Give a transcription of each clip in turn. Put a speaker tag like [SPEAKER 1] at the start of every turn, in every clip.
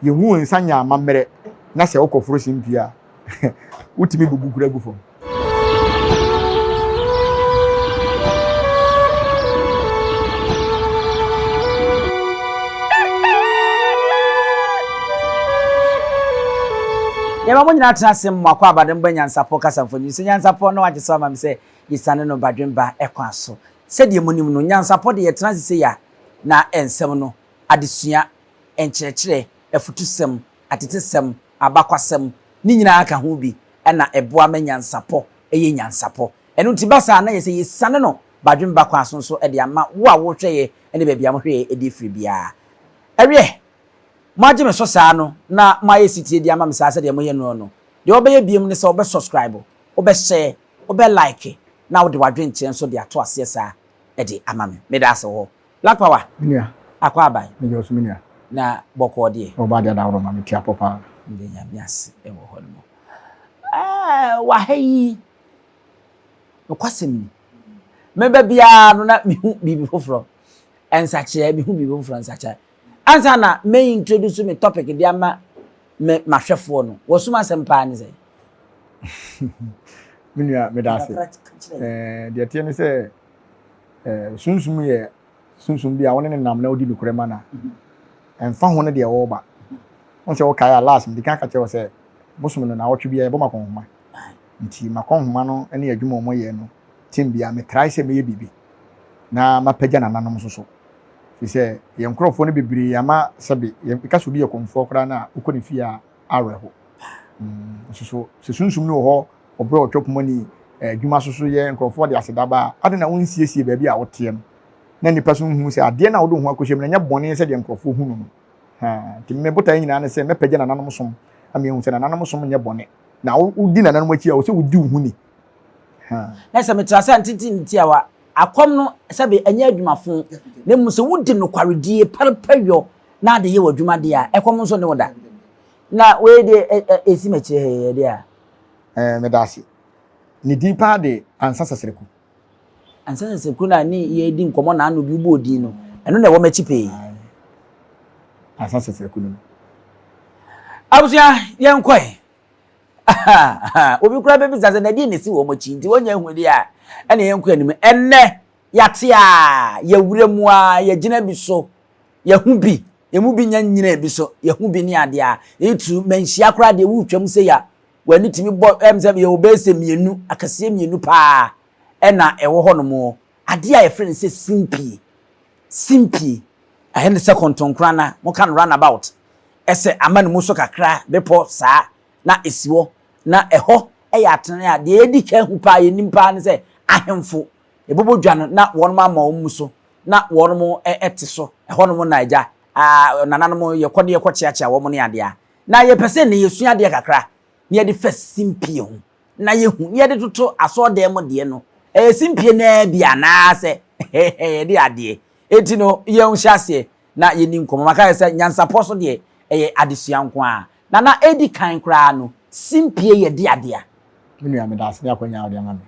[SPEAKER 1] Yɛngu nsa nyɛ amammerɛ na sɛ wokɔforo simpie a, wotumi bubu kura gu fam.
[SPEAKER 2] Yɛma mo nyinaa tena ase mmoakɔ abade mbɔ nyansapɔ kasa mfonyin sɛ nyansapɔ na wagye so ama me sɛ yɛsiane no badwemba kwan so. Sɛdeɛ monim no, nyansapɔ de yɛtena ase sei a na nsɛm no, adesua, nkyerɛkyerɛ, afutusɛm, atetesɛm, abakwasɛm, ne nyinaa ka ho bi na ɛboa ma nyansapɔ yɛ nyansapɔ. Ɛno nti ba saa na yɛ sɛ yɛsiane no badwemba kwan so nso de ama wo a wohwɛ yɛ ne baabi a mohwɛ yɛ de firi biara. Ɛweɛ, moagye me so saa no na moayɛ setie de ama me saa sɛdeɛ moyɛ noɔ no, deɛ wobɛyɛ biom ne sɛ wobɛ subscribe, wobɛ share, wobɛ like na wode w'adwenkyerɛ nso de ato aseɛ saa de ama me. Meda ase wɔ hɔ. Black Power.
[SPEAKER 1] Me nua.
[SPEAKER 2] Akɔ aban.
[SPEAKER 1] Me yɛ ɔso me nua.
[SPEAKER 2] Na bɔkɔɔ deɛ.
[SPEAKER 1] Ɔba adeɛ adaworo ma me ti apɔ paa.
[SPEAKER 2] Mede Nyame ase wɔ hɔ nom. Ɛɛ wɔ ha yi nokwasɛm ni. Meba biara no na mehu biribi foforɔ. Nsakyerɛ mehu biribi foforɔ nsakyerɛ. Ansa na mɛ introduce me topic de ama me mahwɛfoɔ no, wɔsum asɛm paa ne sɛ.
[SPEAKER 1] Me nua meda ase. Ɛɛ deɛ teɛ ne sɛ ɛɛ sunsum yɛ sunsum bi a wɔne ne nam na odi nokorɛ ma na ɛmfa ho ne deɛ wɔreba. Wɔn sɛ wɔkae a last mede kan ka kyerɛ wɔ sɛ bosom no naawɔtwe biara yɛbɔ makɔnhoma. Nti makɔnhoma no ne adwuma a wɔyɛ no tem biara metrae sɛ mɛyɛ biribi na mapagya nananom nso so. Firi sɛ yɛn nkurɔfoɔ no bebree ama sɛbe yɛka sɛ obi yɛ kɔmfoɔ koraa no a wokɔ ne fie a awerɛho. Nso so sɛ sunsum no wɔ hɔ ɔbrɛ ɔtwa poma ni adwuma so so yɛ nkurɔfoɔ de aseda ba a, adɛn na wonsiesie baabi a woteɛ no na nnipa so nhu sɛ adeɛ no a wode wo ho akɔhyɛ mu no ɛnyɛ bɔne sɛdeɛ nkurɔfoɔ hu no no. Nti me botaeɛ nyinaa ne sɛ mɛpagya nananom som ama yɛahu sɛ nananom som nyɛ bɔne na wodi nananom akyi a wɔ sɛ wodi wo ho ni.
[SPEAKER 2] Na sɛ metra ase a ntenten ne tiawa, akɔm no sɛbe ɛnyɛ adwuma fo, na mmom sɛ wodi nokwaredie pɛrepɛyɔ na ade yɛ w'adwuma deɛ a, ɛkɔm nso ne wo da. Na wei deɛ ɛsi m'akyire ha yi ɛdeɛ a.
[SPEAKER 1] Ɛɛ meda ase. Ne din paa de Ansa Sɛsɛrɛku.
[SPEAKER 2] Ansa Sɛsɛrɛku na ne yɛredi nkɔmmɔ na ano bi wobɔɔ din no, ɛno na ɛwɔ m'akyi pɛɛ.
[SPEAKER 1] Ansa Sɛsɛrɛku no no.
[SPEAKER 2] Abusua, yɛnkɔ ɛ. Obi koraa bɛbisa sɛ na ɛdeɛn na ɛsi wɔn akyi nti wɔnyɛ ahu deɛ a ɛne yɛnkɔ anim. Ɛnnɛ, yɛate a, yɛwura mu a, yɛgyina bi so, yɛhu bi, yɛn mu bi nya nyina bi so, yɛhu bi ne adeɛ a, ɛtu manhyia koraa deɛ wotwam sɛ ya, w'ani tumi bɔ ɛm sɛ yɛwɔ bɛyɛ sɛ mmienu, akɛseɛ mmienu paa ɛna ɛwɔ hɔ nom. Adeɛ a yɛfrɛ no sɛ simpie, simpie, ɛhe ne sɛ kontonkorana, moka no runabout, ɛsɛ ama ne mu so kakra, bepɔ saa na ɛsi hɔ, na ɛhɔ yɛ atenaeɛ a deɛ yɛdi kan hu paa, yɛnim paa ne sɛ ahemfo ɛbobɔ dwa no na wɔnom ama wɔn mu so na wɔnom te so, ɛhɔnom na agya nananom yɛkɔ ne yɛkɔ kyeakyea wɔn ne adeɛ a, na yɛpɛ sɛ nnɛ yɛsua adeɛ kakra na yɛde fa simpie ho na yɛhu na yɛde toto asɔɔdan mu deɛ no, ɛyɛ simpie no ara bi anaasɛ yɛde adeɛ. Enti no yɛnhyɛ aseɛ na yɛnni nkɔmmɔ. Maka yɛ sɛ nyansapɔ so deɛ ɛyɛ adesua nko ara. Na na edi kan koraa no, simpie yɛ de ade a.
[SPEAKER 1] Me nua, meda ase ne akwanya a wode ama me.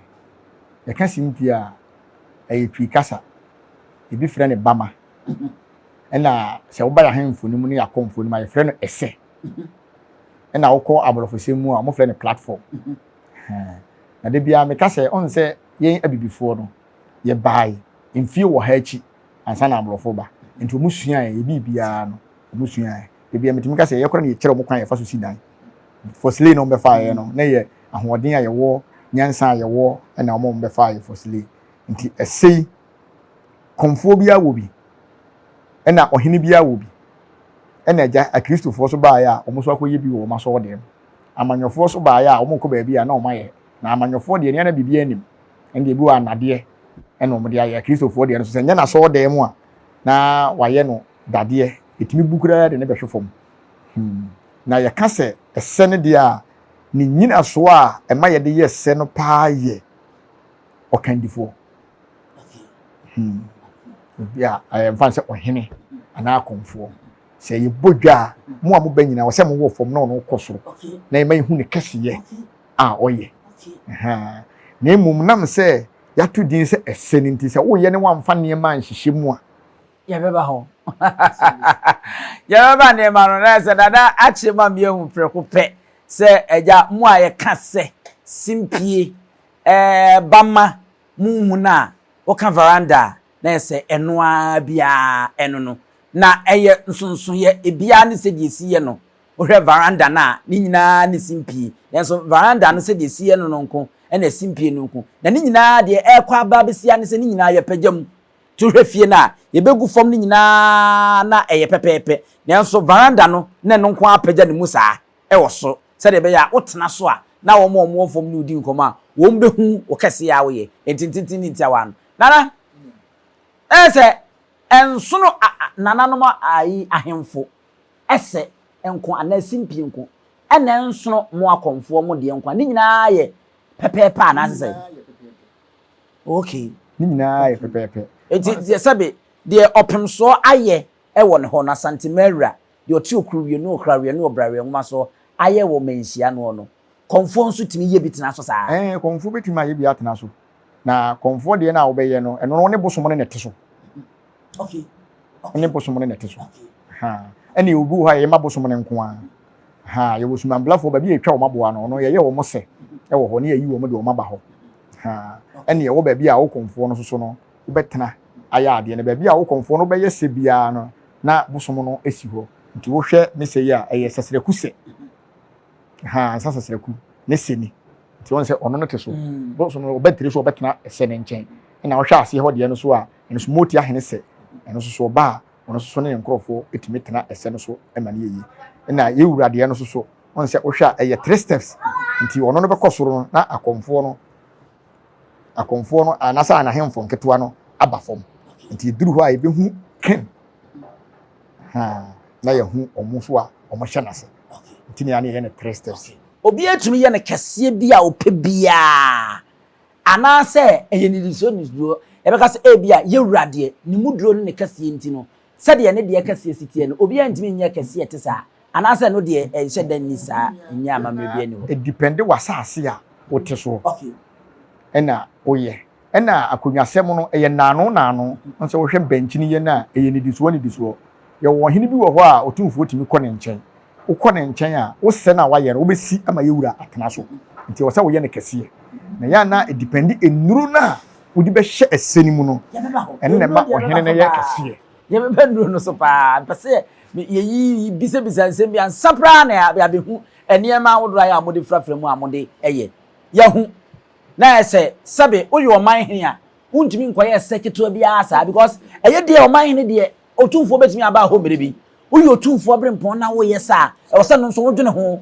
[SPEAKER 1] Yɛka simpie a, ɛyɛ Twi kasa. Ebi frɛ no bama. Ɛna sɛ woba yɛn ahemfo no mu ne yɛn akɔmfo no mu a, yɛfrɛ no ɛsɛ. Ɛna wokɔ aborɔfosɛm mu a, wɔfrɛ no platform. Na da biara meka sɛ, ɔn sɛ yɛn abibifoɔ no, yɛbae mfie wɔ ha akyi ansa na aborɔfo ba. Nti wɔn suaeɛ, yɛ biribiara no, wɔn suaeɛ. Ebi a metumi ka sɛ yɛ koraa na yɛkyerɛ wɔn kwan a yɛfa so si dan. Fosile na wɔbɛfa yɛ no, na yɛ ahoɔden a yɛwɔ, nyansa a yɛwɔ na wɔn bɛfa yɛ fosile. Nti ɛsɛ yi, kɔmfoɔ biara wɔ bi, ɛna ɔhene biara wɔ bi, ɛna agya akristofoɔ so baeɛ a wɔn nso akɔyɛ bi wɔ wɔn asɔɔdan mu. Amanyɔfoɔ so baeɛ a wɔn kɔ baabi a na wɔn ayɛ. Na amanyɔfoɔ deɛ nea na biribiara anim, ɛna ebi wɔ anadeɛ ɛna wɔn de ayɛ. Akristofoɔ deɛ no so sɛ nyɛ n'asɔɔdan mu a na wayɛ no dadeɛ, ɛtumi bu koraa de no bɛhwe fam. Hmm. Na yɛka sɛ ɛsɛ no deɛ a, ne nnyinasoɔ a ɛma yɛde yɛ sɛ no paa yɛ ɔkandifoɔ. Hmm. Obi a ɛmfa sɛ ɔhene anaa akɔmfoɔ. Sɛ yɛbɔ dwa a, mo a moba nyinaa, wɔ sɛ mowɔ fam na ɔno kɔ soro na ɛma yɛhu ne kɛseyɛ a ɔyɛ. Na mmom nam sɛ yɛato din sɛ ɛsɛ no nti, sɛ woyɛ ne woamfa nneɛma anhyehyɛ mu a.
[SPEAKER 2] Yɛbɛba hɔ. Yɛbɛba nneɛma no na sɛ dada akyerɛ mu a meahu prɛko pɛ sɛ agya mo a yɛka sɛ simpie ɛɛ bama mo nhu no a woka veranda a na yɛ sɛ ɛno ara biara ɛno no na ɛyɛ nsonsoyɛ ebiara ne sɛdeɛ esi yɛ no wohwɛ veranda no a ne nyinaa ne simpie nanso veranda no sɛdeɛ esi yɛ no no nko ɛna simpie no nko na ne nyinaa deɛ ɛrekɔ aba abɛsi ne sɛ ne nyinaa yɛpagya mu To hwɛ fie no a, yɛbɛgu fam no nyinaa na ɛyɛ pɛpɛɛpɛ, nanso veranda no na ɛno nko ara apagya ne mu saa wɔ soro sɛdeɛ ɛbɛyɛ a wotena so a na wɔn a wɔwɔ fam ne wo di nkɔmmɔ a, wɔbɛhu wo kɛseɛ a woyɛ. Enti ntenten ne ntiawa no. Nana, ɛyɛ sɛ ɛnsono nananom ayi ahemfo ɛsɛ nko anaa simpie nko, ɛna ɛnsono mo akɔmfoɔ mo deɛ nko a, ne nyinaa yɛ pɛpɛɛpɛ anaasɛ sɛ? Okay.
[SPEAKER 1] Ne nyinaa yɛ pɛpɛɛpɛ.
[SPEAKER 2] Enti deɛ sɛbe deɛ ɔpemsoɔ ayɛ wɔ ne hɔ no, Asante Mawura, deɛ ɔte Okuruwie ne Okraweɛ ne Ɔbraweɛ nwoma soɔ ayɛ wɔ Manhyia noɔ no, Kɔmfoɔ nso tumi yɛ bi tena so saa?
[SPEAKER 1] Ɛɛ, Kɔmfoɔ bɛtumi ayɛ bi atena so. Na Kɔmfoɔ deɛ no a wobɛyɛ no, ɛno no wo ne bosom no na ɛte so.
[SPEAKER 2] Okay.
[SPEAKER 1] Wo ne bosom no na ɛte so. Ha. Ɛne obi wɔ hɔ a yɛma bosom no nko ara. Ha, yɛwɔ Sumanblafoɔ baabi a yɛtwa wɔn aboa no, ɔno yɛyɛ wɔn sɛ ɛwɔ hɔ ne yɛyi wɔn de wɔn aba hɔ. Ha, ɛne ɛwɔ baabi a wo kɔmfoɔ no soso no wobɛtena ayɛ adeɛ no. Baabi a wo kɔmfoɔ no bɛyɛ sɛ biara no, na bosom no si hɔ. Nti wohwɛ ne sɛ yi a, ɛyɛ sɛsrɛku sɛ. Ha, nsa sɛsrɛku ne sɛ ni. Nti wɔn sɛ ɔno no te so. Mm. Bosom no ɔbɛtiri so ɔbɛtena ɛsɛ ne nkyɛn. Ɛna wohwɛ aseɛ hɔ deɛ no so a, ɛno so moti ahene sɛ. Ɛno nso so ɔba a, ɔno nso so ne ne nkurɔfoɔ tumi tena ɛsɛ no so ma no yɛ yie. Ɛna yɛwura deɛ no nso so, wɔn sɛ wohwɛ a ɛyɛ three steps nti ɔno no bɛkɔ soro no na akɔmfoɔ no akɔmfoɔ no anaasɛ anahemfo nketewa no aba fam nti ɛduru hɔ a yɛbɛhu ken ha na yɛhu wɔn nso a wɔhyɛ n'ase nti ne yɛn no three steps.
[SPEAKER 2] Obiara tumi yɛ no kɛseɛ bi a ɔpɛ biara Anaasɛ ɛyɛ nnidisoɔ nnidisoɔ, yɛbɛka sɛ ebia yɛn Wura deɛ, ne mu duro ne ne kɛseɛ nti no, sɛdeɛ ne deɛ kɛseɛ si teɛ no, obiara ntumi nyɛ kɛseɛ a ɛte saa, anaasɛ ɛno deɛ ɛnhyɛ da nni saa, nnyɛ amammerɛ biara nni hɔ.
[SPEAKER 1] Ɛdipɛnde w'asase a wote soɔ ɛna woyɛ. Ɛna akonnwasɛm no, ɛyɛ nnaano nnaano. Wohu sɛ wohwɛ mpankyini yɛ no a, ɛyɛ nnidisoɔ nnidisoɔ. Yɛwɔ ɔhene bi wɔ hɔ a Otumfoɔ tumi kɔ ne nkyɛn. Wokɔ ne nkyɛn a, wo sɛ no a wayɛ no, wobɛsi ama yɛ wura atena so. Nti ɛwɔ sɛ woyɛ no kɛseɛ. Na ɛyɛ a na ɛdipɛndi nnuro no a wode bɛhyɛ ɛsɛ no mu no, ɛno na ɛma ɔhene no yɛ kɛseɛ.
[SPEAKER 2] Yɛbɛba nnuro no so paa. Mpɛ sɛ yɛyi bisabisa nsɛm bi ansa koraa na yɛabɛhu nneɛma ahodoɔ a yɛ a mode frafra mu a mode yɛ. Yɛahu. Na ayɛ sɛ sɛbe woyɛ ɔman hene a, wontumi nkɔyɛ ɛsɛ ketewa biara saa because ɛyɛ deɛ ɔman hene deɛ Otumfoɔ bɛtumi aba hɔ mmerɛ bi. Woyɛ otumfoɔ berempɔn na woyɛ saa a, ɛwɔ sɛ no nso wodwene ho.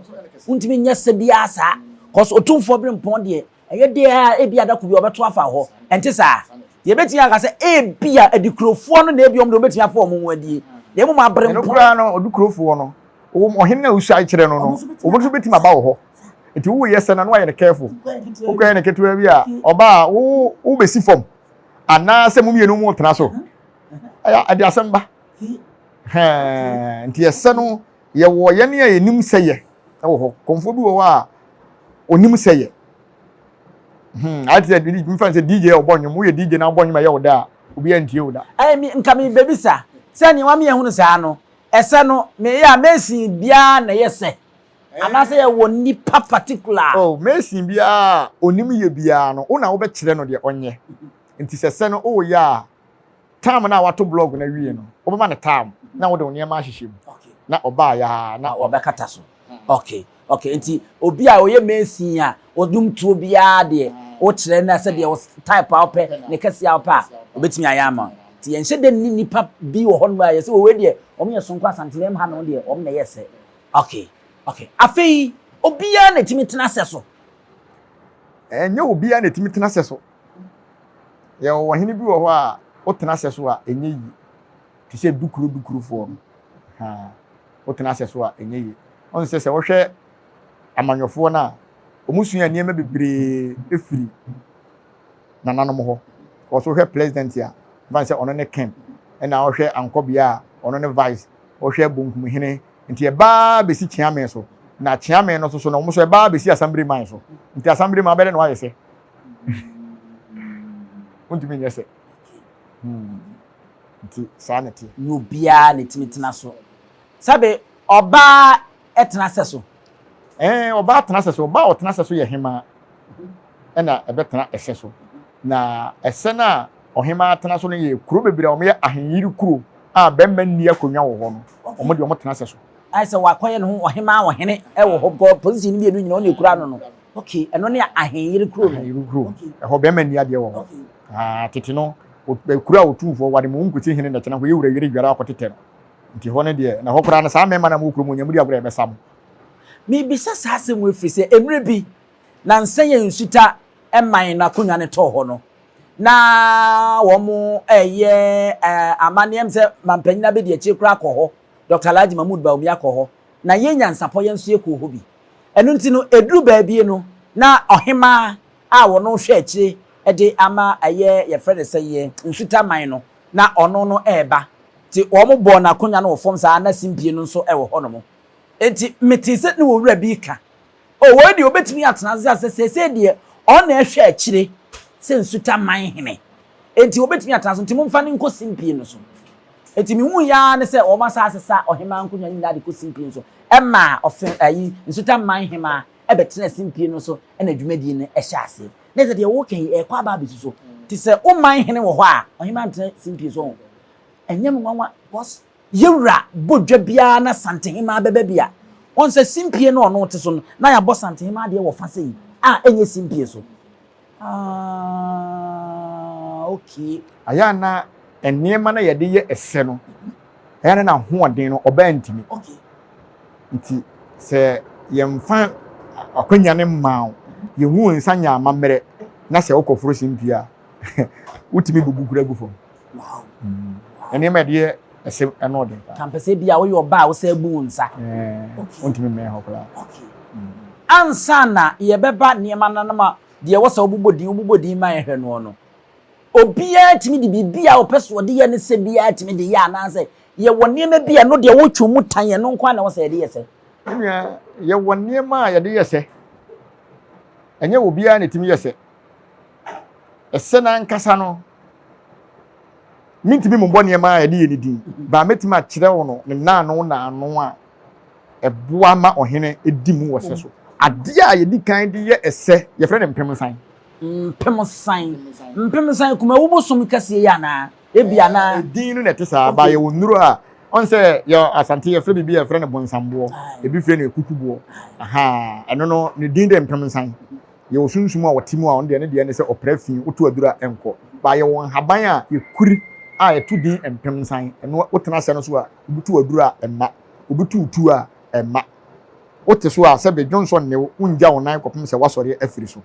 [SPEAKER 2] Wontumi nyɛ sɛ biara saa. Cause otumfoɔ berempɔn deɛ, ɛyɛ deɛ a ebi adako bi ɔbɛto afa hɔ. Ɛnte saa? Yɛbɛtumi aka sɛ ebi a adikurofoɔ no na ebi wɔn deɛ wɔbɛtumi afa wɔn ho adie. Na mmom aberempɔn.
[SPEAKER 1] Ɛno koraa no, ɔdukurofoɔ no, ɔhene no a wosuae kyerɛ no no, wɔn nso bɛtumi aba wɔ hɔ. Nti woyɛ sɛ na no ayɛ no careful. Wokɔyɛ no ketewa bi a, ɔba a, wobɛsi fam. Anaasɛ mo mmienu mo tena so. ɛyɛ ɛde asɛm ba hɛn nti ɛsɛ no yɛwɔ yɛn a yɛnim sɛ yɛ ɛwɔ hɔ kɔnfoɔ bi wɔ hɔ a onim sɛ yɛ hmm ayɛ te sɛ nfa sɛ dj ɔbɔ nnwom woyɛ dj na ɔbɔ nnwom ɛyɛ wo da a obi antie wo da.
[SPEAKER 2] Ɛyɛ mi nka mi bebisa sɛ nea wama yɛhunu saa no ɛsɛ no meyɛ a mason biara na ɛyɛ sɛ anaasɛ yɛwɔ nipa particular.
[SPEAKER 1] Oh mason biara onim yɛ biara no wo na wobɛkyerɛ no deɛ ɔnyɛ nti sɛ sɛ no woyɛ a Tam no a wato blɔg no awie no, wobɛma no tam na wode wo nneɛma ahyehyɛ mu na ɔbaa yɛ a na
[SPEAKER 2] ɔbɛkata so. Okay, okay. Nti obi a ɔyɛ mason a ɔdwom tuo biara deɛ wokyerɛ no sɛdeɛ wo type a wopɛ ne kɛseɛ a wopɛ a obɛtumi ayɛ ama wo. Nti yɛnhyɛ da nni nnipa bi wɔ hɔnom a yɛsɛ wɔ wei deɛ wɔn yɛ sonko Asanteman ha no deɛ wɔn na ɛyɛ sɛ. Okay, okay. Afei obiara na ɛtumi tena sɛ so.
[SPEAKER 1] Ɛnyɛ obiara na ɛtumi tena sɛ so. Yɛwɔ ɔhene bi wɔ hɔ a wotena sɛ so a ɛnyɛ yie te sɛ dukuro dukurofoɔ no ha wotena sɛ so a ɛnyɛ yie ɔn sɛ sɛ wohwɛ amanyɔfoɔ no a wɔn sua nneɛma bebree firi nananom hɔ wɔso wohwɛ president a fan sɛ ɔno ne king ɛna wohwɛ ankɔbea a ɔno ne vice wohwɛ bonkumhene nti ɛbaa bɛsi kyeame so na kyeame no nso so no wɔn nso ɛbaa bɛsi asambere man so nti asambere man bɛdɛ na wayɛ sɛ wontumi nyɛ sɛ hmm. Nti saa na ɛteɛ.
[SPEAKER 2] Nyɛ obiara na ɛtumi tena so. Sɛbe ɔbaa tena sɛ so?
[SPEAKER 1] Ɛɛ, ɔbaa tena sɛ so. Ɔbaa a ɔtena sɛ so yɛ hemaa ɛna ɛbɛtena ɛsɛ so. Na ɛsɛ no a ɔhemaa tena so no yɛ kuro bebree a wɔyɛ ahenyere kuro a bɛrima nni akonnwa wɔ hɔ no, wɔn deɛ wɔtena sɛ so.
[SPEAKER 2] Ayɛ sɛ wakɔyɛ ne ho ɔhemaa ɔhene wɔ hɔ because position no mmienu nyinaa ɔna ekura no no. Okay, ɛno ne ahenyere kuro no.
[SPEAKER 1] Ahenyere kuro. Ɛhɔ bɛrima nni adeɛ wɔ hɔ. Ah, tete no, kuro a otumfoɔ ware mu nkosi hene na ɛtena hɔ, yɛ wura yere dware akɔtetɛ no. Nti hɔ no deɛ, na hɔ koraa no saa mmarima no a mowɔ kurom hɔ, nyɛ modi agorɔ a yɛbɛsa mo.
[SPEAKER 2] Mebisa saa asɛm wei firi sɛ mmerɛ bi, nansa yi a Nsuta man no akonnwa no tɔɔ hɔ no, na wɔreyɛ amanneɛ sɛ mampanyin abɛdi akyire koraa kɔ hɔ, Dɔkta Alhaji Mahmood Bawumia kɔ hɔ, na yɛn nyansapɔ yɛn nso yɛkɔɔ hɔ bi. Ɛno nti no, ɛduru baabi no, na ɔhemaa a wɔno hwɛ akyire de ama ɛyɛ yɛfrɛ no sɛn yɛ Nsuta man no, na ɔno no reba. Nti wɔn bɔɔ no akonwa no wɔ fam saa na simpie no nso wɔ hɔ nom. Nti metee sɛ ne owura bi reka, Oh, wei deɛ obetumi atena ase sɛ seesei deɛ ɔno na ɛhwɛ akyire sɛ Nsuta man hene. Nti obetumi atena so, nti momfa no nkɔ simpie no so. Nti mehuu yɛ ara ne sɛ wɔn asa asesa ɔhemaa nkonwa no nyinaa de kɔ simpie no so. Ɛmaa ɔfe ayi Nsuta man hemaa ɛbɛtenaa simpie no so ɛna dwumadie no ɛhyɛ aseɛ. Na ɛsɛ deɛ woka yi ɛrekɔ aba abɛsi so. Nti sɛ wo man hene wɔ hɔ a, ɔhemaa ntena simpie so. Ɛnyɛ me nwanwa because yɛwura bɔ dwa biara na Santehemaa bɛba bi a, wɔn sɛ simpie no ɔno te so no, na yɛabɔ Santehemaa deɛ wɔ fa sei a ɛnyɛ simpie so. Ah, okay.
[SPEAKER 1] Ayɛ a na nneɛma no a yɛde yɛ ɛsɛ no, ɛyɛ a na n'ahoɔden no ɔbaa ntumi.
[SPEAKER 2] Okay.
[SPEAKER 1] Nti sɛ yɛmfa akwanya no mmaa wo, yɛhu wo nsa nyɛ amammerɛ na sɛ wokɔforo simpie a, wotumi bubu kura gu fam.
[SPEAKER 2] Wow.
[SPEAKER 1] Mm. Nneɛma yɛde yɛ ɛsɛ ɛno ɔden paa.
[SPEAKER 2] Kampɛ sɛ bi a woyɛ ɔbaa a wosɛ bu wo nsa.
[SPEAKER 1] Wontumi mmɛn hɔ koraa.
[SPEAKER 2] Okay. Ansa na yɛbɛba nneɛma no anam a deɛ ɛwɔ sɛ wobobɔ din wobobɔ din ma yɛhwɛ noɔ no, obiara tumi de biribi a ɔpɛ so ɔde yɛ ne sɛ biara tumi de yɛ anaasɛ yɛwɔ nneɛma bi a ɛno deɛ wotwe mu tan ɛno nko ara na ɛwɔ sɛ yɛde yɛ sɛ?
[SPEAKER 1] Me nua, yɛwɔ nneɛma a yɛde yɛ sɛ. Ɛnyɛ obiara na ɛtumi yɛ sɛ. Ɛsɛ no ankasa no, mentumi mmobɔ nneɛma a yɛde yɛ ne din, baa mɛtumi akyerɛ wo no ne naano naano a ɛboa ma ɔhene di mu wɔ sɛ so. Adeɛ a yɛdi kan de yɛ ɛsɛ, yɛfrɛ no mpemsan.
[SPEAKER 2] Mpemsan. Mpemsan, Kumawu bosom kɛseɛ yi anaa? Ebi anaa?
[SPEAKER 1] Edin no na ɛte saa, ba yɛwɔ nnuro a, ɔn sɛ yɛ Asante yɛfrɛ biribi a yɛfrɛ no bonsamboɔ, ebi frɛ no ekukuboɔ. Ahaa, ɛno no ne din de mpemsan. Yɛwɔ sunsum a ɔte mu a ɔno deɛ ne deɛ ne sɛ ɔpra fi, woto aduro a ɛnkɔ. Ba yɛwɔ nhaban a yɛkuri a yɛto din mpemsan, ɛno wotena sɛ no so a, wobutu aduro a ɛmma, obi tu tuo a ɛmma. Wote so a sɛbe dwonsɔ nne wo, wongya wo nan kɔpem sɛ woasɔre afiri so.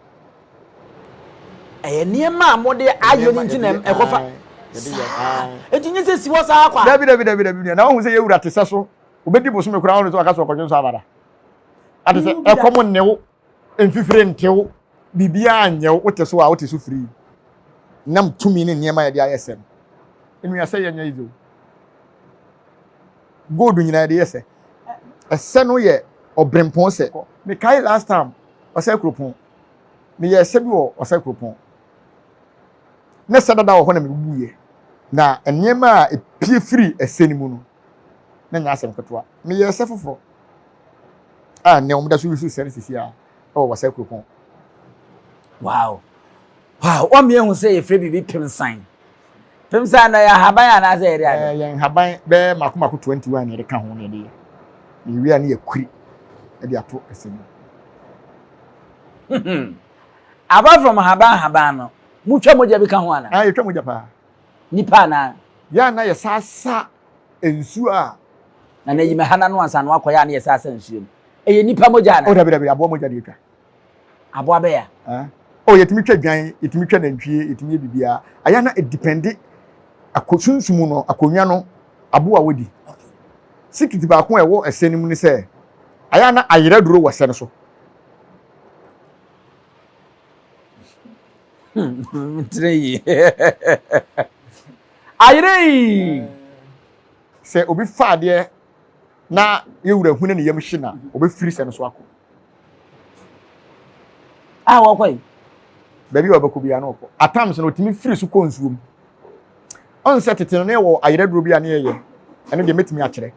[SPEAKER 2] Ɛyɛ nneɛma a mode ayɛ no nti na ɛkɔfa saa. Enti nyɛ sɛ si hɔ saa kwa.
[SPEAKER 1] Dabi dabi dabi dabi nua, na wohu sɛ yɛn wura te sɛ so, obedi bosome koraa wohu sɛ waka sɛ ɔkɔdwonsɔ aba da. Ate sɛ ɛkɔm nne wo, mfifire nte wo, biribiara nyɛ wo, wote so a wote so firii. Nam tumi ne nneɛma a yɛde ayɛ sɛ no. Nua sɛ yɛnyɛ easy o. Gold nyinaa yɛde yɛ sɛ. Ɛsɛ no yɛ ɔbrempɔn sɛ. Mekae last time ɔsɛ kuropɔn. Meyɛ ɛsɛ bi wɔ ɔsɛ kuropɔn. Na ɛsɛ dada wɔ hɔ na mebubuiɛ. Na nneɛma a epie firi ɛsɛ no mu no, na nyɛ asɛm ketewa. Meyɛ ɛsɛ foforɔ a nnɛ wɔn da so resu sɛ no sisi a ɛwɔ ɔsɛ kuropɔn.
[SPEAKER 2] Wow. Wow, wɔn mmienu sɛ yɛfrɛ biribi pemsan. Pemsan no yɛ ahaban anaasɛ yɛde ade?
[SPEAKER 1] Ɛyɛ nhaban bɛyɛ mako mako 21 na yɛde ka ho na yɛde yɛ. Na yɛwie a ne yɛkuri de ato ɛsɛ mu.
[SPEAKER 2] Apart from nhaban nhaban no, motwa mogya bi ka ho anaa?
[SPEAKER 1] Ah, yɛtwa mogya paa.
[SPEAKER 2] Nipa anaa?
[SPEAKER 1] Yɛ a na yɛsasa nsuo a.
[SPEAKER 2] Na na yi me ha n'ano ansa na wakɔyɛ a na yɛsasa nsuo no. Ɛyɛ nipa mogya anaa?
[SPEAKER 1] Oh, dabi dabi, aboa mogya na yɛtwa.
[SPEAKER 2] Aboa bɛyɛ
[SPEAKER 1] a. Oh, yɛtumi twa dwan, yɛtumi twa nantwie, yɛtumi yɛ biribiara. Ayɛ na ɛdipɛnde akɔ sunsum no, akonnwa no, aboa a wɔdi. Sikiti baako a ɛwɔ ɛsɛ no mu ne sɛ, ayɛ na ayerɛ duro wɔ ɛsɛ no so.
[SPEAKER 2] Tire yi. Ayerɛ yi.
[SPEAKER 1] Sɛ obi fa adeɛ na yɛwura hu ne ne yam hye na ɔbɛfiri sɛ no so akɔ.
[SPEAKER 2] A wɔkɔ yi.
[SPEAKER 1] Baabi a ɔbɛkɔ biara na ɔkɔ. At times no ɔtumi firi so kɔ nsuo mu. Ɔn sɛ tete no na yɛwɔ ayerɛduro bi a ne yɛyɛ, ɛno deɛ mɛtumi akyerɛ.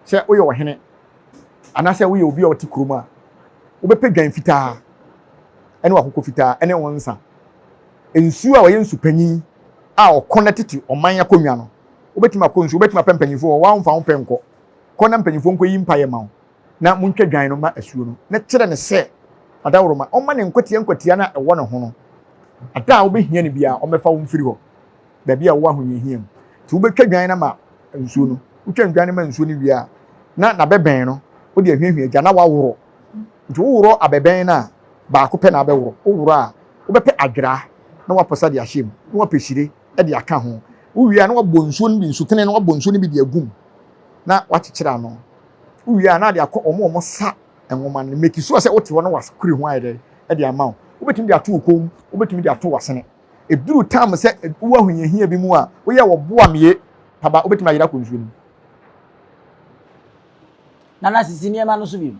[SPEAKER 1] Sɛ woyɛ ɔhene anaasɛ woyɛ obi a ɔte kurom a, wobɛpɛ dwan fitaa ɛne wakokɔ fitaa ɛne wo nsa. Nsuo a ɔyɛ nsu panyin a ɔkɔ na tete ɔman akonnwa no, wobɛtumi akɔ nsuo, wobɛtumi apɛ mpanyinfoɔ wɔ wɔamfa wo pɛ nkɔ. Kɔ na mpanyinfoɔ nkɔyi mpaeɛ ma wo na montwa dwan no ma asuo no na kyerɛ no sɛ adaworoma ɔmma ne nkwatia nkwatia no a ɛwɔ ne ho no ada a wobɛhia no biara ɔmmɛfa wo mfiri hɔ baabi a wowɔ ahohiahia mu. Nti wobɛtwa dwan no ama nsuo no. Wotwa dwan no ma nsuo no wie a, na n'abɛbɛn no wode ahwiahwia gya na woaworɔ. Nti woworɔ abɛbɛn no a, baako pɛ na abɛworɔ. Woworɔ a, wobɛpɛ adweraa na woaposa de ahyɛ mu na woapɛ hyire de aka ho. Wowie a na woabɔ nsuo no bi, nsutene no woabɔ nsuo no bi de agu mu na woakyekyere ano. Wowie a na ade akɔ wɔn a wɔsa nwoma no. Make sure sɛ wote hɔ na wɔakuri ho ayɛ dɛ de ama wo. Wobɛtumi de ato wo kɔn mu, wobɛtumi de ato w'asene. Ɛduru tam sɛ wowɔ ahohiahia bi mu a, woyɛ wɔboa mmie paba, wobɛtumi ayera akɔ nsuo no mu.
[SPEAKER 2] Nana sisi nneɛma no so bi.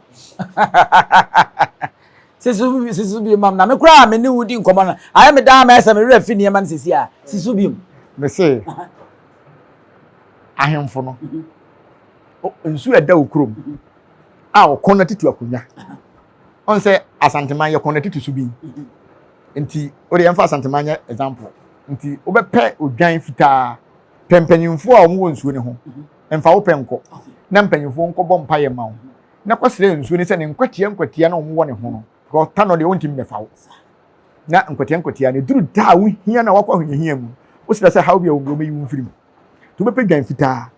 [SPEAKER 2] Sisi sisi so bi mam na me koraa me ne wo di nkɔmmɔ no. Ayɛ me daa ma ɛsɛ me werɛ fi nneɛma no sisi a. Sisi so bi.
[SPEAKER 1] Me se ahemfo no nsu a ɛda wo kurom a ɔkɔn no tutu akonnwa. Ɔn sɛ Asanteman yɛ kɔn no tutu so bi. Nti wode yɛmfa Asanteman nyɛ example. Nti wobɛpɛ odwan fitaa, pɛ mpanyimfoɔ a wɔwɔ nsuo no ho. Mfa wo pɛ nkɔ na mpanyimfoɔ nkɔbɔ mpaeɛ ma wo. Na kɔsrɛ nsuo no sɛ ne nkwatia nkwatia na wɔwɔ ne ho no. Because tanɔ deɛ wɔntumi mmɛfa wo. Na nkwatia nkwatia no ɛduru da a wohia na wakɔ ahohiahia mu. Wosrɛ sɛ haw bi a wɔn bi wɔbɛyi wo mfiri mu. Nti wobɛpɛ dwan fitaa,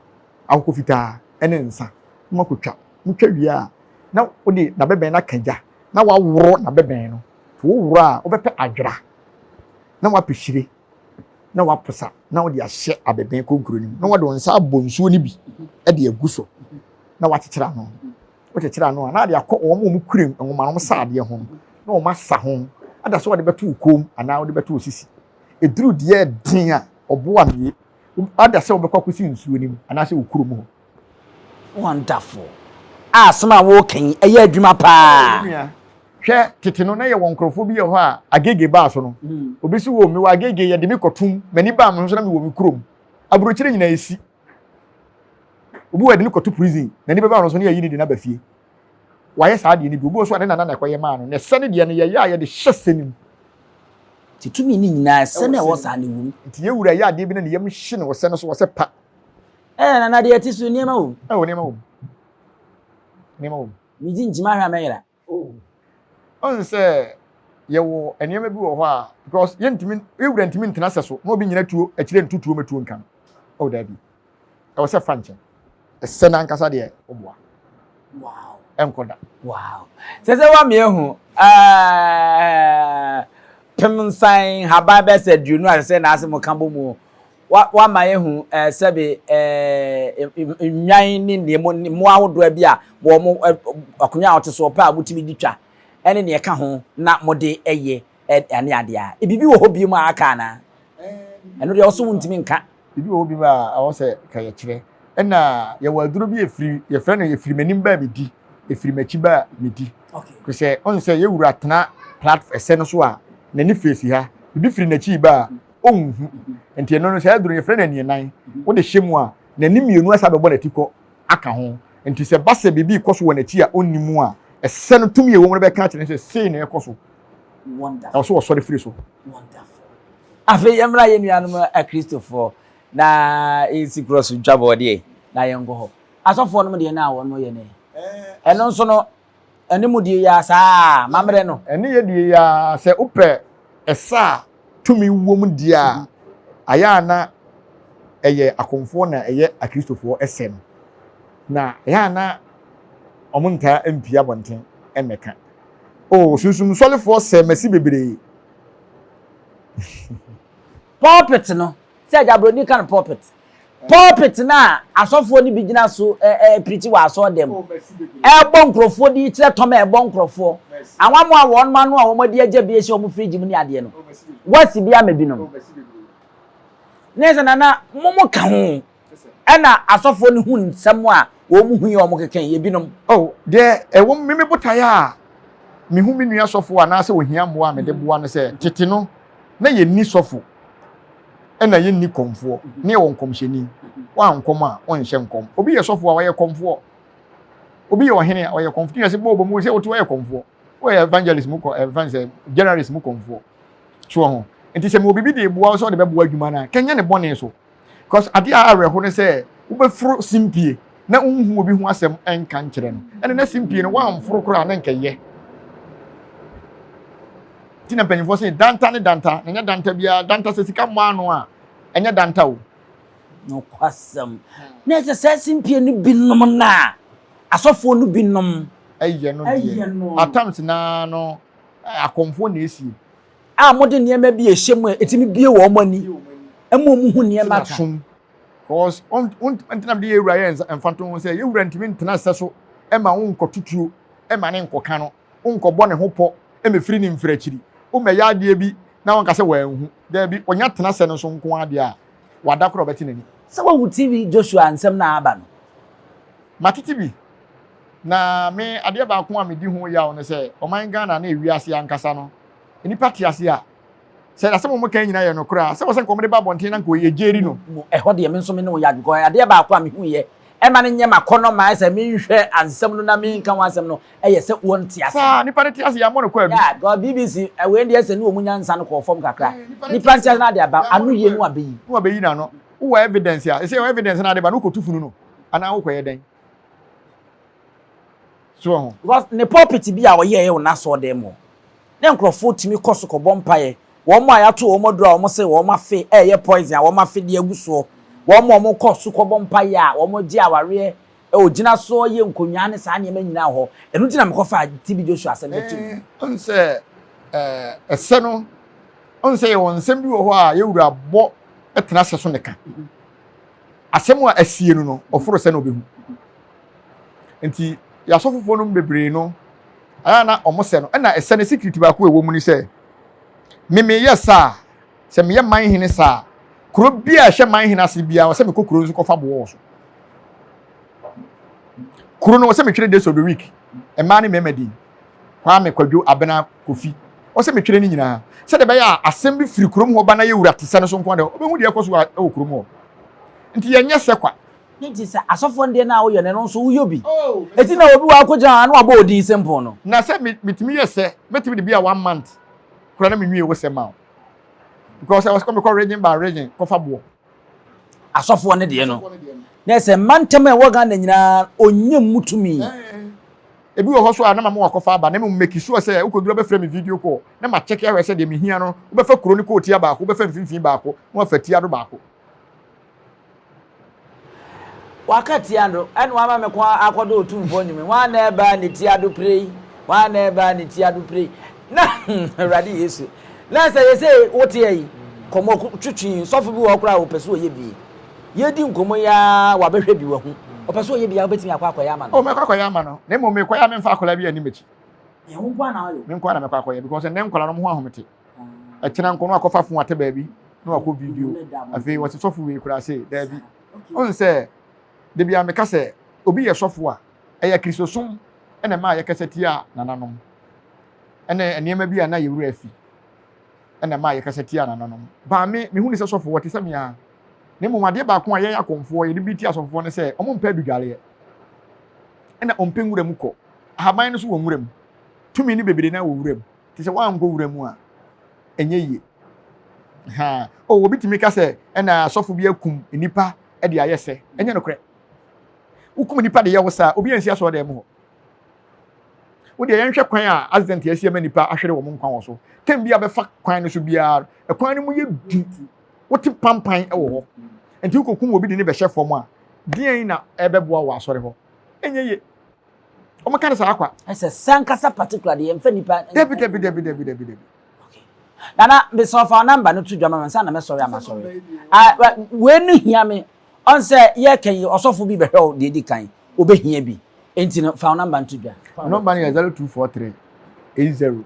[SPEAKER 1] akokɔ fitaa ne nsa na moakɔtwa. Motwa wie a, na wode n'abɛbɛn no aka gya na woaworo n'abɛbɛn no. Nti woworo a, wobɛpɛ adwera na woapɛ hyire na woaposa na wode ahyɛ abɛbɛn konkuro no mu na wode wo nsa abɔ nsuo no bi de agu so na woakyekyere ano. Wokyekyere ano a, na ade akɔ wɔn a wɔkura nwoma no, wɔsa adeɛ ho no, na wɔasa ho. Ada sɛ wɔde bɛto wo kɔn mu anaa wode bɛto wo sisi. Ɛduru deɛ ɛden a, ɔboa mmie. Ada sɛ wobɛkɔ akɔsi nsuo no mu anaasɛ wo kurom hɔ.
[SPEAKER 2] Wonderful. A asɛm a woreka yi, ɛyɛ adwuma paa.
[SPEAKER 1] Me nua, hwɛ tete no na yɛwɔ nkurɔfoɔ bi wɔ hɔ a agege baa so no. Mm. Obi si wɔ mewɔ agege yɛde me kɔtom, m'ani baa me ho so na mewɔ me kurom. Aburokyire nyinaa esi. Obi wɔ yɛde no kɔto prison, n'ani bɛba no so na yɛyi ne de no aba fie. Wayɛ saa adeɛ no bi. Obi wɔ so a ne nana na ɛkɔyɛ maa no. Na ɛsɛ no deɛ no yɛyɛ a yɛde hyɛ sɛ no mu.
[SPEAKER 2] Nti tumi no nyinaa ɛsɛ na ɛwɔ saa no wom.
[SPEAKER 1] Nti yɛ wura yɛ adeɛ bi na ne yam hye no wɔ sɛ no so wɔ sɛ pa.
[SPEAKER 2] Ɛɛ nana deɛ ɛte so nneɛma wom.
[SPEAKER 1] Ɛwɔ nneɛma wom. Nneɛma wom.
[SPEAKER 2] Megye nkyima ahwɛ a mɛyera.
[SPEAKER 1] Oh. Ɔn sɛ yɛwɔ nneɛma bi wɔ hɔ a because yɛntumi yɛ wura ntumi ntena sɛ so na obi nyina tuo akyire nto tuo mɛtuo nka no. Oh daabi. Ɛwɔ sɛ fa nkyɛn. Ɛsɛ no ankasa deɛ woboa.
[SPEAKER 2] Wow.
[SPEAKER 1] Ɛnkɔ da.
[SPEAKER 2] Wow. Sɛ sɛ wa mehu pem nsan haban bɛsɛ aduonu a sɛ na ase mo ka bɔ mu wa wama yɛhu sɛbe nnwan ne nneɛma mmoa ahodoɔ bi a wɔn akonnwa a wɔte so ɔpɛ a wɔtumi di twa ɛne nea ɛka ho na mode ɛyɛ ɛne adeɛ a ebibi wɔ hɔ bio mu a aka anaa ɛno deɛ ɔso wontumi nka.
[SPEAKER 1] Biribi wɔ hɔ bi a ɛwɔ sɛ ka yɛkyerɛ. Ɛna yɛwɔ aduro bi efiri yɛfrɛ no efiri m'anim ba medi, efiri m'akyi ba medi. Okay. Sɛ ɔn sɛ yɛwura tena platform ɛsɛ no so a n'ani fesi ha, biribi firi n'akyi ba a ɔnhu. Nti ɛno no saa aduro yɛfrɛ no aniɛnan. Wode hyɛ mu a n'ani mmienu asa bɛbɔ n'ati kɔ aka ho. Nti sɛ ba sɛ biribi rekɔ so wɔ n'akyi a ɔnni mu a, ɛsɛ no tumi a ɛwɔ mu no bɛka akyerɛ no sɛ sei na ɛrekɔ so.
[SPEAKER 2] Wonderful.
[SPEAKER 1] Ɛwɔ sɛ wɔsɔre firi so.
[SPEAKER 2] Wonderful. Afei yɛmmra yɛn nuanom Akristofoɔ na yɛnsi korɔ so ntwa bɔɔdeɛ na yɛnkɔ hɔ. Asɔfoɔ nom deɛ no a wɔn yɛ no ɛno nso no ɛne mo deɛ yi ara saa mammerɛ no.
[SPEAKER 1] Ɛne yɛ deɛ yi ara sɛ wopɛ ɛsa a tumi wom deɛ a ayɛ a na ɛyɛ akomfoɔ na ɛyɛ Akristofoɔ ɛsɛ no na ɛyɛ a na wɔn ntaa mpie abɔnten mmɛka. Oh, sunsum sɔlefoɔ sɛ masi bebree.
[SPEAKER 2] Pulpit no, sɛ agya buroni ka no pulpit. Pulpit no a asɔfoɔ no bi gyina so pirikyi wɔ asɔre dɛm. Ɛbɔ nkurɔfoɔ din kyerɛ tɔm a ɛbɔ nkurɔfoɔ. Anwammo a wɔn ano a wɔn adi agya bi ahyɛ wɔn fridge mu ne adeɛ no. Wɔasi bi ama binom. Ne sɛ nana mo mo ka ho. Ɛna asɔfoɔ no hu nsɛm a wɔn hu yi a wɔn keka yi ebinom.
[SPEAKER 1] Oh, deɛ ɛwɔ mu, me botaeɛ a mehu me nua sɔfo anaasɛ ohia mmoa a mede boa no sɛ, tete no, na yɛnni sɔfo. Ɛna yɛnni kɔmfoɔ, ne yɛwɔ nkɔmhyɛni. Woankɔm a, wonhyɛ nkɔm. Obi yɛ sɔfoɔ a, ɔyɛ kɔmfoɔ. Obi yɛ ɔhene a, ɔyɛ kɔmfoɔ. Yɛsɛ bɔ ɔbɔ mu sɛ wote ɔyɛ kɔmfoɔ. Woyɛ evangelist mu kɔ, ɛfɛn sɛ generalist mu kɔmfoɔ. So ho. Nti sɛ mewɔ biribi de boa wo sɛ ɔde bɛboa adwuma no a, kɛnyɛ ne bɔne so. Because adeɛ a awerɛho ne sɛ wobɛforo simpie na wonhu obi ho asɛm nka nkyerɛ no. Ɛne na simpie no woamforo koraa na nkɛyɛ. Nti na mpanyinfoɔ sɛ danta ne danta, na ɛnyɛ danta biara, danta sɛ sika mmɔ ano a, ɛnyɛ danta o.
[SPEAKER 2] Nokwasɛm. Na ɛsɛ sɛ simpie no binom no a, asɔfoɔ no binom.
[SPEAKER 1] Ɛyɛ no deɛ, at times naa no, akɔmfoɔ na esie.
[SPEAKER 2] A wɔde nneɛma bi a ɛhyɛ mu a ɛtumi bue wɔn ani ma wɔn hu nneɛma ka.
[SPEAKER 1] Because ɔntena de yɛ wura yɛ mfanto ho sɛ yɛ wura ntumi ntena sɛ so ɛma wo nkɔtutuo ɛma ne nkɔka no wonkɔbɔ ne ho pɔ ɛmɛfiri ne mfiri akyiri wommɛyɛ adeɛ bi na wɔnka sɛ wɔanhu daabi ɔnya tena sɛ no so nko adeɛ a wada korɔ ɔbɛte n'ani.
[SPEAKER 2] Sɛ wahu TV Joshua nsɛm na aba no.
[SPEAKER 1] Matete bi na me adeɛ baako a medi ho yaw ne sɛ ɔman Ghana ne ewiase ankasa no nnipa te ase a, sɛ asɛm a wɔka nyinaa yɛ nokorɛ a, sɛ wɔ sɛ nka wɔde ba abɔnten na nka wɔyɛ gyeri no.
[SPEAKER 2] Ɛhɔ deɛ me nso me ne wo yɛ adwene, because adeɛ baako a mehuiɛ ɛma no nyɛ m'akɔnnɔ ma ayɛ sɛ menhwɛ ansɛm no na menka ho asɛm no ɛyɛ sɛ wɔnte ase.
[SPEAKER 1] Saa, nipa no te ase, yɛammɔ no kwaadu.
[SPEAKER 2] Yeah, because BBC, wei deɛ sɛ ne wɔn nyansa no kɔɔ fam kakra. Nipa nte ase na ade aba, ano yie no abɛyi.
[SPEAKER 1] Na wabɛyi n'ano. Wowɔ evidence a, ɛsɛ evidence na ade ba no, wokɔtu funu no anaa wokɔyɛ dɛn? So ho.
[SPEAKER 2] Because ne pulpit bi a ɔyɛɛ wɔ n'asɔɔdan mu, na nkurɔfoɔ tumi kɔ so kɔbɔ mpaeɛ. Wɔn a yɛato wɔn aduro a wɔn se wɔn afe ɛreyɛ poison a wɔn afe de agu soɔ, wɔn a wɔkɔ so kɔbɔ mpaeɛ a wɔgye awareɛ ɔgyina soɔ yɛ nkonnwa ne saa nneɛma nyinaa wɔ hɔ. Ɛno nti na mekɔfaa TB Joshua asɛm bɛto mu.
[SPEAKER 1] Ɔn sɛ ɛsɛ no, ɔn sɛ yɛwɔ nsɛm bi wɔ hɔ a yɛwura bɔ tena sɛ so ne ka. Asɛm a asie no no, ɔforo sɛ na ɔbɛhu. Nti yɛasɔfofoɔ no bebree no, ayɛ na wɔn sɛ no, ɛna ɛsɛ no secret baako a ɛwɔ mu ne sɛ, me meyɛ saa, sɛ meyɛ man hene saa, kuro bi a ɛhyɛ man hene ase biara, sɛ mekɔ kuro nso kɔfa boɔ wɔ so. Kuro no, sɛ metwerɛ days of the week, mmaa ne mmarima din, Kwame, Kwadwo, Abena, Kofi, ɔsɛ metwerɛ ne nyinaa, sɛdeɛ ɛbɛyɛ a asɛm bi firi kurom hɔ ba na yɛwura te sɛ no so nko ara deɛ, ɔbɛhu deɛ ɛkɔ so wɔ kurom hɔ. Nti yɛnyɛ sɛ kwa.
[SPEAKER 2] Ne nti sɛ asɔfoɔ no deɛ no a woyɛ no ɛno nso woyɔ bi. Eti na obi wɔ akɔgyina hɔ a na wabɔ odin simple no.
[SPEAKER 1] Na sɛ metumi yɛ sɛ mɛtumi de bi a one month kora na menwie wo sɛ ma wo because ɛwɔ sɛ mekɔ region by region kɔfa boɔ.
[SPEAKER 2] Asɔfoɔ no deɛ no na ɛsɛ mantam a ɛwɔ Ghana nyinaa ɔnya mu tumi.
[SPEAKER 1] Ebi wɔ hɔ so a na mama wakɔfa aba na mmom make sure sɛ wokɔduru abɛfrɛ me video call na ma check ahwɛ sɛ deɛ mehia no wobɛfa kuro no kɔɔtia baako wobɛfa mfimfini baako na wafa tia do baako.
[SPEAKER 2] Waka tia do, ɛna wama me kɔn akɔdɔ Otumfoɔ nnwom yi, Hwan na ɛbaa ne ti ado pire yi? Hwan na ɛbaa ne ti ado pire yi? Na, Awurade Yesu, na sɛ yɛsɛ wote yi, kɔmmɔ twetwe, sɔfo bi wɔ hɔ koraa a ɔpɛ sɛ ɔyɛ bi. Yɛdi nkɔmmɔ yi ara, wabɛhwɛ bi, wahu. Ɔpɛ sɛ ɔyɛ bi a, wobɛtumi akɔ akɔyɛ ama no.
[SPEAKER 1] Oh, mɛkɔ akɔyɛ ama no. Na mmom mekɔyɛ a memfa akwadaa bi anni m'akyi.
[SPEAKER 2] Wo nko ara na woyɛ?
[SPEAKER 1] Me nko ara na mɛkɔ akɔyɛ because ɛnnɛ nkwadaa no wɔn ho ahomete. Ɛkyena nko no akɔfa fon atɛ baabi na wakɔ video. Afei wɔte sɔfo wei koraa se daabi. Ɔn sɛ da biara meka sɛ obi yɛ sɔfo a ɛyɛ Kristosom na ɛma yɛkasa tia nananom ɛne nneɛma bi a na yɛwura afi ɛna ɛma yɛkasa tia nananom. Baa me mehu ne sɛ sɔfo wɔte sɛ me ara. Na mmom adeɛ baako a yɛn akɔmfoɔ yɛde bi tia asɔfofoɔ ne sɛ wɔn mpɛ adudwareɛ ɛna wɔn mpɛ nwura mu kɔ. Ahaban no so wɔ nwura mu. Tumi no bebree na wɔ nwura mu. Te sɛ woankɔ wura mu a, ɛnyɛ yie. Ha, oh, obi tumi ka sɛ ɛna asɔfo bi akum nnipa de ayɛ sɛ. Ɛnyɛ nokorɛ. Wokum nnipa de yɛ wo saa, obi ansi asɔre dan mu hɔ. Wo deɛ yɛnhwɛ kwan a accident asi ama nnipa ahwere wɔn nkwa wɔ so. Tɛm bi a bɛfa kwan no so biara, ɛkwan no mu yɛ du. Wote pampan wɔ hɔ. Nti wokɔkum obi de ne bɛhyɛ fam a, deɛn na ɛbɛboa wɔ asɔre hɔ? Ɛnyɛ yie. Wɔn ka no saa kwa.
[SPEAKER 2] Ɛsɛ sankasa particular deɛ yɛmfa nipa.
[SPEAKER 1] Dabi dabi dabi dabi dabi dabi.
[SPEAKER 2] Okay. Nana mesɛ ɔfa namba no to dwa ma me nsa na mɛsɔre ama sɔre. Ah, wei no hia me. Ɔn sɛ yɛka yi ɔsɔfo bi bɛhwɛ wo deɛ di kan. Obɛhia bi. Enti no fa wo namba no to dwa.
[SPEAKER 1] Nɔmba no yɛ 0243 80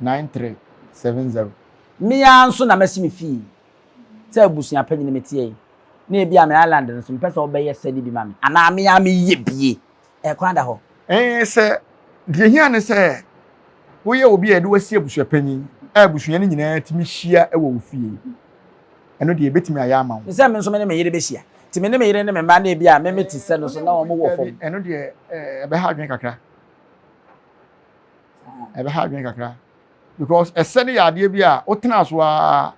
[SPEAKER 1] 93 70.
[SPEAKER 2] Me ara nso na mɛsi me fie sɛ abusua panyin meteɛ yi na ebi a me island no so mepɛ sɛ wobɛyɛ sɛde bi ma me anaa me ara meyɛ bie. Ɛkwan da hɔ.
[SPEAKER 1] Ɛɛ sɛ deɛ ehia ne sɛ woyɛ obi a yɛde wo asi abusuapanyin a abusua no nyinaa tumi hyia wɔ wo fie. Ɛno deɛ yɛbɛtumi ayɛ ama wo.
[SPEAKER 2] Te sɛ me nso me ne me yere bɛhyia. Nti me ne me yere ne me mma na ebi a me mete sɛ no so na wɔn wɔ fam.
[SPEAKER 1] Ɛno deɛ ɛbɛha adwene kakra. Ɛbɛha adwene kakra. Because ɛsɛ no yɛ adeɛ bi a wotena so ara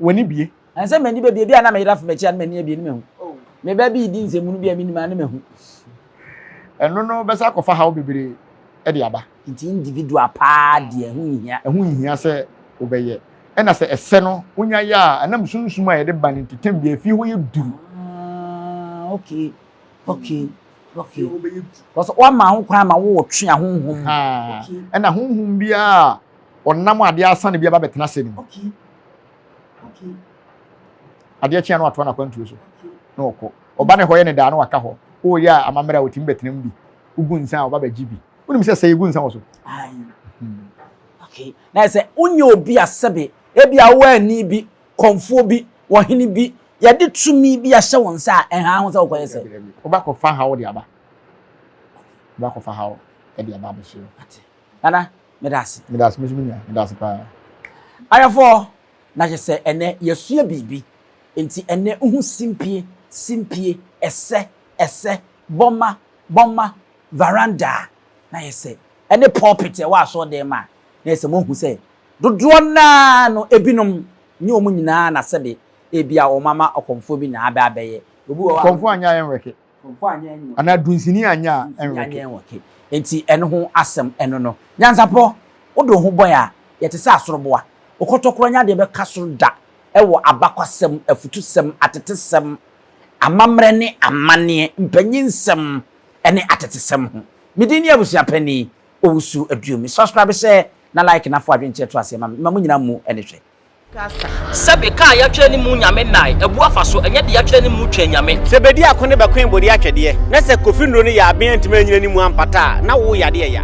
[SPEAKER 1] w'ani bie.
[SPEAKER 2] Ɛnsɛ m'ani bɛbie bi a na me yere afa m'akyi a na m'ani abie ne mahu. Me ba bi redi nsɛmhunu bi a menim a ne mahu.
[SPEAKER 1] Ɛno no bɛsa akɔfa haw bebree de aba.
[SPEAKER 2] Nti individual paa deɛ ɛho nhia.
[SPEAKER 1] Ɛho nhia sɛ wobɛyɛ. Ɛna sɛ ɛsɛ no wonya yɛ a ɛnam sunsum a yɛde ba no nti tɛm biara fie hɔ yɛ duru.
[SPEAKER 2] Ah, okay, okay, okay. Because wama ho kwan ma wotwe ahonhom.
[SPEAKER 1] Ɛna honhom biara a ɔnam adeɛ asa no bi aba bɛtena ase no mu.
[SPEAKER 2] Okay. Okay.
[SPEAKER 1] Adeɛ kye a na watoa n'akwantuo so na ɔkɔ. Ɔba ne hɔ yɛ ne daa na waka hɔ. Woyɛ a amammerɛ a ɔtumi bɛtena mu bi. Wogu nsa a ɔba bɛgye bi. Wonim sɛ sɛ yɛgu nsa wɔ so.
[SPEAKER 2] Hmm. Okay. Na sɛ wonyɛ obi a sɛbe ebi a wowɔ ani bi, kɔmfoɔ bi, wɔhene bi, yɛde tumi bi ahyɛ wo nsa a ɛnha ho sɛ wokɔyɛ sɛ.
[SPEAKER 1] Wobɛkɔfa haw de aba. Wobɛkɔfa haw de aba abɛhyɛ.
[SPEAKER 2] Nana, meda ase.
[SPEAKER 1] Meda ase, me nso me nua, meda ase paa.
[SPEAKER 2] Ayɛfoɔ, na kyerɛ sɛ ɛnɛ yɛasua biribi. Enti ɛnɛ wohu simpie, simpie, ɛsɛ, ɛsɛ, bɔma, bɔma, varanda a, na ayɛ sɛ, ɛne pulpit a ɛwɔ asɔredan mu a, na ayɛ sɛ moahu sɛ dodoɔ no ara no ebinom, nyɛ wɔn nyinaa na sɛbe ebia wɔama ɔkɔmfoɔ bi na abɛ abɛyɛ. Obi wɔ hɔ a.
[SPEAKER 1] Ɔkɔmfoɔ anyɛ a ɛnwɛke. Anaa dunsini anyɛ a ɛnwɛke.
[SPEAKER 2] Enti ɛno ho asɛm ɛno no. Nyansapɔ, wode wo ho bɔe a, yɛte sɛ asoroboa. Wo kɔtɔkorɔ nyɛ adeɛ bɛka soro da wɔ abakwasɛm, afutusɛm, atetesɛm, amammerɛ ne amanneɛ, mpanyinsɛm ne atetesɛm ho. Me din ne Abusuapanin Owusu Aduomi. Subscribe, share na like na fa w'adwenkyerɛ to aseɛ ma me. Mma mo nyinaa mmu ne hwɛ.
[SPEAKER 3] Sɛbe ka a yɛatwerɛ ne mu Nyame nnae abu afa so, ɛnyɛ deɛ yɛatwerɛ ne mu Twɛn Nyame.
[SPEAKER 4] Sɛ bedi ako ne bɛkoe bode atwɛdeɛ, na sɛ Kofi nnuro no yɛ aben antumi anyina ne mu ampata a, na wo yadeɛ ya.